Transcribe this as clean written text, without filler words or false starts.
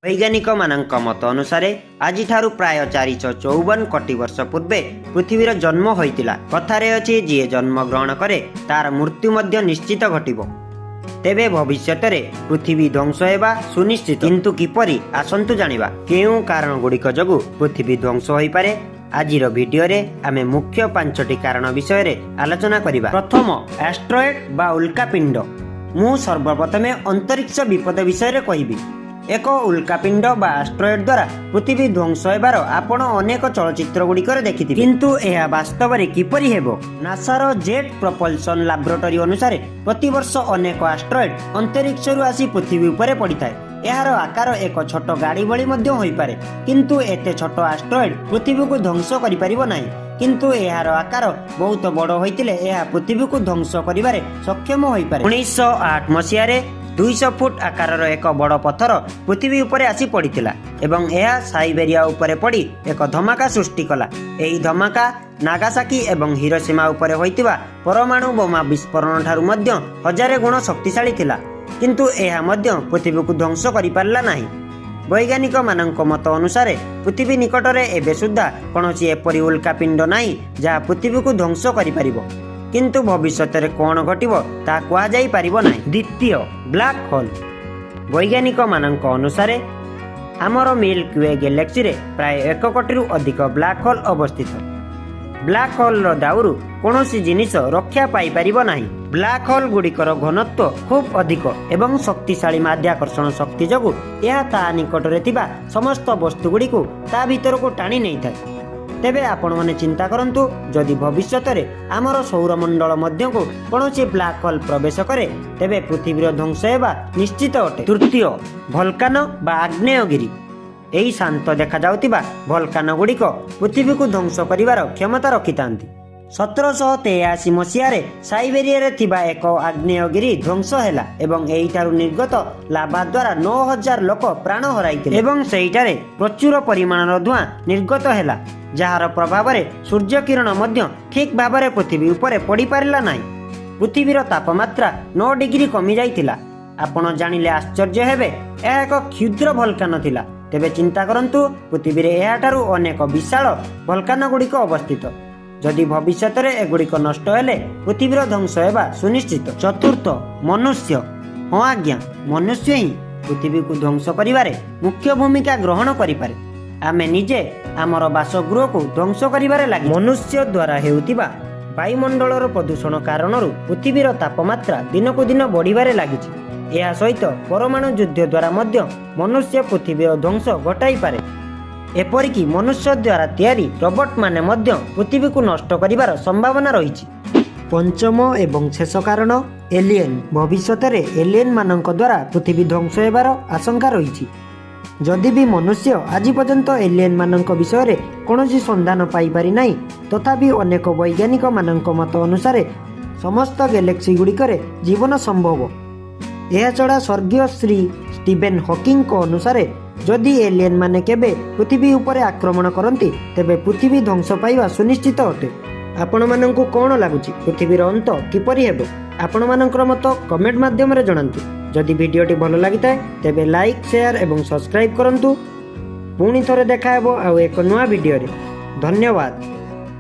ବୈଜ୍ଞାନିକମାନଙ୍କ ମତ ଅନୁସାରେ ଆଜିଠାରୁ ପ୍ରାୟ 454 କୋଟି ବର୍ଷ ପୂର୍ବେ ପୃଥିବୀର ଜନ୍ମ ହୋଇଥିଲା। କଥାରେ ଅଛି, ଯିଏ ଜନ୍ମ ଗ୍ରହଣ କରେ ତାର ମୃତ୍ୟୁ ମଧ୍ୟ ନିଶ୍ଚିତ ଘଟିବ। ତେବେ ଭବିଷ୍ୟତରେ ପୃଥିବୀ ଧ୍ୱଂସ ହେବା ସୁନିଶ୍ଚିତ, କିନ୍ତୁ କିପରି, ଆସନ୍ତୁ ଜାଣିବା। କେଉଁ କାରଣ ଗୁଡ଼ିକ ଯୋଗୁଁ ପୃଥିବୀ ଧ୍ୱଂସ ହୋଇପାରେ? ଆଜିର ଭିଡିଓରେ ଆମେ ମୁଖ୍ୟ ପାଞ୍ଚଟି କାରଣ ବିଷୟରେ ଆଲୋଚନା କରିବା। ପ୍ରଥମ, ଆଷ୍ଟ୍ରଏଡ୍ ବା ଉଲ୍କାପିଣ୍ଡ। ମୁଁ ସର୍ବପ୍ରଥମେ ଅନ୍ତରିକ୍ଷ ବିପଦ ବିଷୟରେ କହିବି। ଏକ ଉଲ୍କାପିଣ୍ଡ ବା ଆଷ୍ଟ୍ରଏଡ୍ ଦ୍ୱାରା ପୃଥିବୀ ଧ୍ୱଂସ ହେବାର ଆପଣ ଅନେକ ଚଳଚ୍ଚିତ୍ର ଗୁଡ଼ିକରେ ଦେଖିଥିବେ, କିନ୍ତୁ ଏହା ବାସ୍ତବରେ କିପରି ହେବ? ନାସାର ଜେଟ୍ ପ୍ରପଲସନ୍ ଲାବୋରେଟୋରୀ ଅନୁସାରେ ପ୍ରତିବର୍ଷ ଅନେକ ଆଷ୍ଟ୍ରଏଡ୍ ଅନ୍ତରିକ୍ଷରୁ ଆସି ପୃଥିବୀ ଉପରେ ପଡ଼ିଥାଏ। ଏହାର ଆକାର ଏକ ଛୋଟ ଗାଡ଼ି ଭଳି ମଧ୍ୟ ହୋଇପାରେ, କିନ୍ତୁ ଏତେ ଛୋଟ ଆଷ୍ଟ୍ରଏଡ୍ ପୃଥିବୀକୁ ଧ୍ୱଂସ କରିପାରିବ ନାହିଁ। କିନ୍ତୁ ଏହାର ଆକାର ବହୁତ ବଡ଼ ହୋଇଥିଲେ ଏହା ପୃଥିବୀକୁ ଧ୍ୱଂସ କରିବାରେ ସକ୍ଷମ ହୋଇପାରେ। 1908 ମସିହାରେ 200 ଫୁଟ ଆକାରର ଏକ ବଡ଼ ପଥର ପୃଥିବୀ ଉପରେ ଆସି ପଡ଼ିଥିଲା ଏବଂ ଏହା ସାଇବେରିଆ ଉପରେ ପଡ଼ି ଏକ ଧମାକା ସୃଷ୍ଟି କଲା। ଏହି ଧମାକା ନାଗାସାକି ଏବଂ ହିରୋସୀମା ଉପରେ ହୋଇଥିବା ପରମାଣୁ ବୋମା ବିସ୍ଫୋରଣ ଠାରୁ ମଧ୍ୟ ହଜାରେ ଗୁଣ ଶକ୍ତିଶାଳୀ ଥିଲା, କିନ୍ତୁ ଏହା ମଧ୍ୟ ପୃଥିବୀକୁ ଧ୍ୱଂସ କରିପାରିଲା ନାହିଁ। ବୈଜ୍ଞାନିକମାନଙ୍କ ମତ ଅନୁସାରେ ପୃଥିବୀ ନିକଟରେ ଏବେ ସୁଦ୍ଧା କୌଣସି ଏପରି ଉଲ୍କାପିଣ୍ଡ ନାହିଁ ଯାହା ପୃଥିବୀକୁ ଧ୍ୱଂସ କରିପାରିବ, କିନ୍ତୁ ଭବିଷ୍ୟତରେ କ'ଣ ଘଟିବ ତାହା କୁହାଯାଇପାରିବ ନାହିଁ। ଦ୍ୱିତୀୟ, ବ୍ଲାକ୍ ହୋଲ୍। ବୈଜ୍ଞାନିକମାନଙ୍କ ଅନୁସାରେ ଆମର ମିଲ୍କ we ଗ୍ୟାଲେକ୍ସିରେ ପ୍ରାୟ 1 କୋଟିରୁ ଅଧିକ ବ୍ଲାକ୍ ହୋଲ୍ ଅବସ୍ଥିତ। ବ୍ଲାକ୍ ହୋଲ୍ର ଦାଉରୁ କୌଣସି ଜିନିଷ ରକ୍ଷା ପାଇପାରିବ ନାହିଁ। ବ୍ଲାକ୍ ହୋଲ୍ ଗୁଡ଼ିକର ଘନତ୍ୱ ଖୁବ୍ ଅଧିକ ଏବଂ ଶକ୍ତିଶାଳୀ ମାଧ୍ୟାକର୍ଷଣ ଶକ୍ତି ଯୋଗୁଁ ଏହା ତା ନିକଟରେ ଥିବା ସମସ୍ତ ବସ୍ତୁଗୁଡ଼ିକୁ ତା ଭିତରକୁ ଟାଣି ନେଇଥାଏ। ତେବେ ଆପଣମାନେ ଚିନ୍ତା କରନ୍ତୁ, ଯଦି ଭବିଷ୍ୟତରେ ଆମର ସୌରମଣ୍ଡଳ ମଧ୍ୟକୁ କୌଣସି ବ୍ଲାକ୍ ହୋଲ୍ ପ୍ରବେଶ କରେ, ତେବେ ପୃଥିବୀର ଧ୍ୱଂସ ହେବା ନିଶ୍ଚିତ ଅଟେ। ତୃତୀୟ, ଭଲକାନୋ ବା ଆଗ୍ନେୟଗିରି। ଏହି ଶାନ୍ତ ଦେଖାଯାଉଥିବା ଭଲକାନୋ ଗୁଡ଼ିକ ପୃଥିବୀକୁ ଧ୍ୱଂସ କରିବାର କ୍ଷମତା ରଖିଥାନ୍ତି। 1783 ମସିହାରେ ସାଇବେରିଆରେ ଥିବା ଏକ ଆଗ୍ନେୟଗିରି ଧ୍ୱଂସ ହେଲା ଏବଂ ଏହିଠାରୁ ନିର୍ଗତ ଲାଭା ଦ୍ୱାରା 9000 ଲୋକ ପ୍ରାଣ ହରାଇଥିଲେ ଏବଂ ସେଇଠାରେ ପ୍ରଚୁର ପରିମାଣର ଧୂଆଁ ନିର୍ଗତ ହେଲା, ଯାହାର ପ୍ରଭାବରେ ସୂର୍ଯ୍ୟ କିରଣ ମଧ୍ୟ ଠିକ୍ ଭାବରେ ପୃଥିବୀ ଉପରେ ପଡ଼ିପାରିଲା ନାହିଁ। ପୃଥିବୀର ତାପମାତ୍ରା 9 ଡିଗ୍ରୀ କମିଯାଇଥିଲା। ଆପଣ ଜାଣିଲେ ଆଶ୍ଚର୍ଯ୍ୟ ହେବେ, ଏହା ଏକ କ୍ଷୁଦ୍ର ଭଲକାନୋ ଥିଲା। ତେବେ ଚିନ୍ତା କରନ୍ତୁ, ପୃଥିବୀରେ ଏହାଠାରୁ ଅନେକ ବିଶାଳ ଭଲକାନୋ ଗୁଡ଼ିକ ଅବସ୍ଥିତ। ଯଦି ଭବିଷ୍ୟତରେ ଏଗୁଡ଼ିକ ନଷ୍ଟ ହେଲେ ପୃଥିବୀର ଧ୍ୱଂସ ହେବା ସୁନିଶ୍ଚିତ। ଚତୁର୍ଥ, ମନୁଷ୍ୟ। ହଁ ଆଜ୍ଞା, ମନୁଷ୍ୟ ହିଁ ପୃଥିବୀକୁ ଧ୍ୱଂସ କରିବାରେ ମୁଖ୍ୟ ଭୂମିକା ଗ୍ରହଣ କରିପାରେ। ଆମେ ନିଜେ ଆମର ବାସଗୃହକୁ ଧ୍ୱଂସ କରିବାରେ ଲାଗି ମନୁଷ୍ୟ ଦ୍ୱାରା ହେଉଥିବା ବାୟୁମଣ୍ଡଳର ପ୍ରଦୂଷଣ କାରଣରୁ ପୃଥିବୀର ତାପମାତ୍ରା ଦିନକୁ ଦିନ ବଢ଼ିବାରେ ଲାଗିଛି। ଏହା ସହିତ ପରମାଣୁ ଯୁଦ୍ଧ ଦ୍ୱାରା ମଧ୍ୟ ମନୁଷ୍ୟ ପୃଥିବୀର ଧ୍ୱଂସ ଘଟାଇପାରେ। ଏପରିକି ମନୁଷ୍ୟ ଦ୍ୱାରା ତିଆରି ରୋବୋଟମାନେ ମଧ୍ୟ ପୃଥିବୀକୁ ନଷ୍ଟ କରିବାର ସମ୍ଭାବନା ରହିଛି। ପଞ୍ଚମ ଏବଂ ଶେଷ କାରଣ, ଏଲିଏନ୍। ଭବିଷ୍ୟତରେ ଏଲିଏନ୍ ମାନଙ୍କ ଦ୍ୱାରା ପୃଥିବୀ ଧ୍ୱଂସ ହେବାର ଆଶଙ୍କା ରହିଛି। ଯଦି ବି ମନୁଷ୍ୟ ଆଜି ପର୍ଯ୍ୟନ୍ତ ଏଲିଏନ୍ ମାନଙ୍କ ବିଷୟରେ କୌଣସି ସନ୍ଧାନ ପାଇପାରି ନାହିଁ, ତଥାପି ଅନେକ ବୈଜ୍ଞାନିକମାନଙ୍କ ମତ ଅନୁସାରେ ସମସ୍ତ ଗ୍ୟାଲେକ୍ସି ଗୁଡ଼ିକରେ ଜୀବନ ସମ୍ଭବ। ଏହାଛଡ଼ା ସ୍ୱର୍ଗୀୟ ଶ୍ରୀ ଷ୍ଟିଭେନ୍ ହକିଂଙ୍କ ଅନୁସାରେ ଯଦି ଏଲିଏନ୍ ମାନେ କେବେ ପୃଥିବୀ ଉପରେ ଆକ୍ରମଣ କରନ୍ତି, ତେବେ ପୃଥିବୀ ଧ୍ୱଂସ ପାଇବା ସୁନିଶ୍ଚିତ ଅଟେ। ଆପଣମାନଙ୍କୁ କ'ଣ ଲାଗୁଛି, ପୃଥିବୀର ଅନ୍ତ କିପରି ହେବ? ଆପଣମାନଙ୍କର ମତ କମେଣ୍ଟ ମାଧ୍ୟମରେ ଜଣାନ୍ତୁ। ଯଦି ଭିଡ଼ିଓଟି ଭଲ ଲାଗିଥାଏ, ତେବେ ଲାଇକ୍, ସେୟାର ଏବଂ ସବସ୍କ୍ରାଇବ୍ କରନ୍ତୁ। ପୁଣି ଥରେ ଦେଖା ହେବ ଆଉ ଏକ ନୂଆ ଭିଡ଼ିଓରେ। ଧନ୍ୟବାଦ।